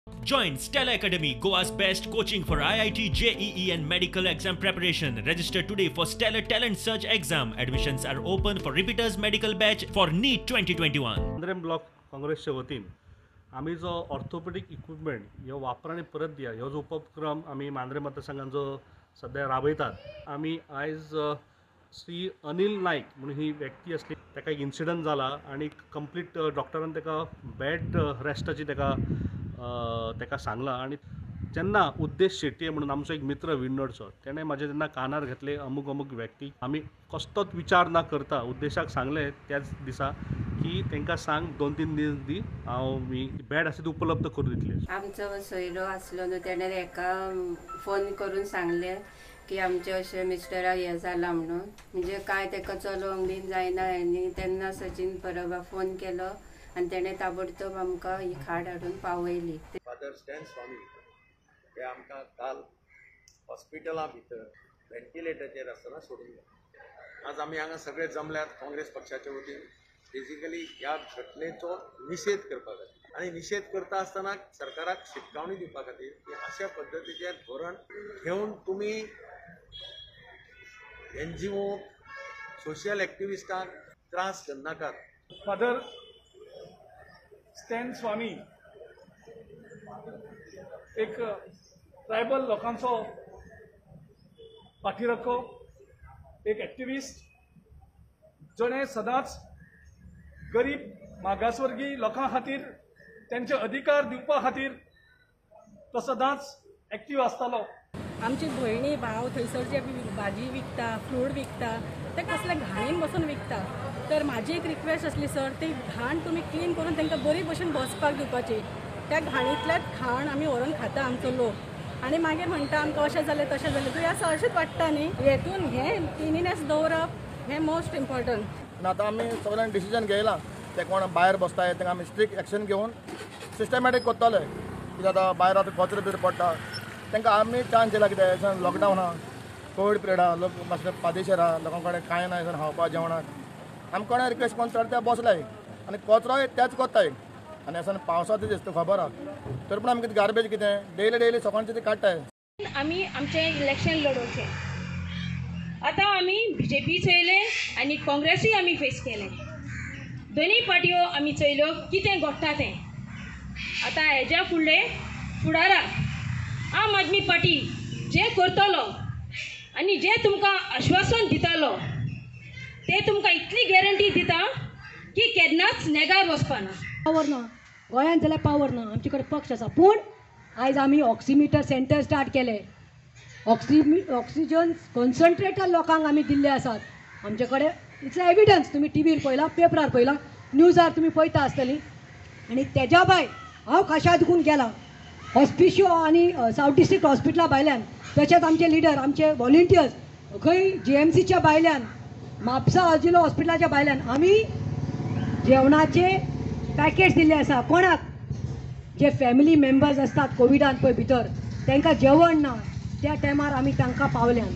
Join Stella Academy, Goa's best coaching for IIT, JEE and medical exam preparation. Register today for Stellar Talent Search exam. Admissions are open for repeaters medical batch for NEET 2021. Mandrem block काँग्रेसचे वतीन आमी जो orthopaedic equipment ह्यो वापरा आनी परत दिया ह्यो जो उपक्रम आमी मांद्रें मतदारसंघान जो सद्या राबयतात, आमी आयज श्री अनिल नायक म्हणून ही व्यक्ती आसली, ताका एक इन्सिडंट जाला आनी कंप्लीट डॉक्टरान ताका बेड रेस्टाची ताका सांगलां. आनी जेन्ना उद्देश शेट्ये म्हणून आमचो एक मित्र विण्णडचो, तेणें म्हाजे जेन्ना कानार घेतले अमूक अमूक व्यक्ती, आमी कसलोच विचार ना करता उद्देशाक सांगलें त्याच दिसा की तांकां सांग 2-3 दीस दी, हांव मी बेड आसा ती उपलब्ध करून दितले. आमचो सोयरो आसलो न्हू, तेणें हेका फोन करून सांगलें की आमचे अशें मिस्टराक हें जालां म्हणून, म्हणजे काय ताका चलोवंक बीन जायना. आनी तेन्ना सचिन परबाक फोन केलो आनी तेणें ताबडतोब आमकां ही खाट हाडून पावयली. फादर स्टॅन स्वामी हे आमकां काल हॉस्पिटला भितर व्हेंटिलेटराचेर आसतना सोडून गेले. आज आमी हांगा सगळे जमल्यात काँग्रेस पक्षाच्या वतीन बेजिकली ह्या घटनेचो निशेध करपा खातीर आनी निशेध करता आसतना सरकाराक शिटकावणी दिवपा खातीर की अशा पद्दतीचें धोरण घेवन तुमी एनजीओ सोशल एक्टिविस्टांक त्रास करनाकात. फादर स्टॅन स्वामी एक ट्रायबल लोकांचो पाठीराखो, एक एक्टिविस्ट, जेणे सदांच गरीब मागासवर्गीय लोकां खातीर त्यांचे अधिकार दिवपा खातीर तो सदांच एक्टिव्ह आसतालो. आमची भयणी भाव थंयसर जे भाजी विकता, फ्रूट विकता, ते कसले घाणीन बसून विकता. तर म्हाजी एक रिक्वेस्ट आसली सर, ती घाण तुमी क्लीन करून तांकां बरी भशेन बसपाक दिवपाची. त्या घाणींतल्याच खाण आमी व्हरून खाता आमचो लोक, आनी मागीर म्हणटा आमकां अशें जालें तशें जालें. तूं हें अशेंच वाडटा न्ही, हेतून हें क्लिनिनेस दवरप हें मोस्ट इम्पॉर्टंट. आतां आमी सगळ्यांनी डिसिजन घेयलां, ते कोण भायर बसताय तांकां आमी स्ट्रिक्ट एक्शन घेवन सिस्टमॅटीक करतले. कित्याक आतां भायर आतां कचरो बीर पडटा, तांकां आमी चान्स दिला. कितें लॉकडावन आहा, कोवीड पिरियड आहा, लोक मातशे पादेशेर आहा, लोकां कडेन कांय ना खावपाक जेवणाक. आमी कोणा रिक्वेस्ट करून चड ते बसलाय आनी कचरोय तेच करताय. आनी अशें पावसाचो दीस खबर आहा, तर पूण आमी कितें गार्बेज कितें डेली डेली सकाळचें ते काडटाय. आमी आमचें इलेक्शन लडोवचें. आतां आमी बीजेपी चोयलें आनी काँग्रेसूय आमी फेस केलें. दोनूय पार्टयो आमी चोयल्यो कितें घडटा तें. आतां हेज्या फुडलें फुडाराक आम आदमी पार्टी जें करतलो आनी जें तुमकां आश्वासन दितलो ते तुमकां इतली गॅरंटी दिता की केन्नाच नेगार वचपाना. पावर ना गोंयांत जाल्यार पावर ना, आमचे कडेन पक्ष आसा. पूण आयज आमी ऑक्सिमिटर सेंटर स्टार्ट केले, ऑक्सिजन कॉन्सन्ट्रेटर लोकांक आमी दिल्ले आसात. आमचे कडेन it's evidence, तुमी टिवीर पळयला, पेपरार पळयला, न्यूजार तुमी पळयता आसतली. आनी तेज्या भायर हांव खाशा दुखून गेलां हॉस्पिशियो आनी सावथ डिस्ट्रिक्ट हॉस्पिटला भायल्यान, तशेंच आमचे लिडर, आमचे व्हॉलंटियर्स खंय जीएमसीच्या भायल्यान, म्हापसा जिल्लो हॉस्पिटलाच्या भायल्यान आमी जेवणाचे पॅकेट्स दिल्ले आसा. कोणाक जे फॅमिली मेंबर्स आसतात कोविडान पळय भितर, तांकां जेवण ना, त्या टायमार आमी तांकां पावल्यान.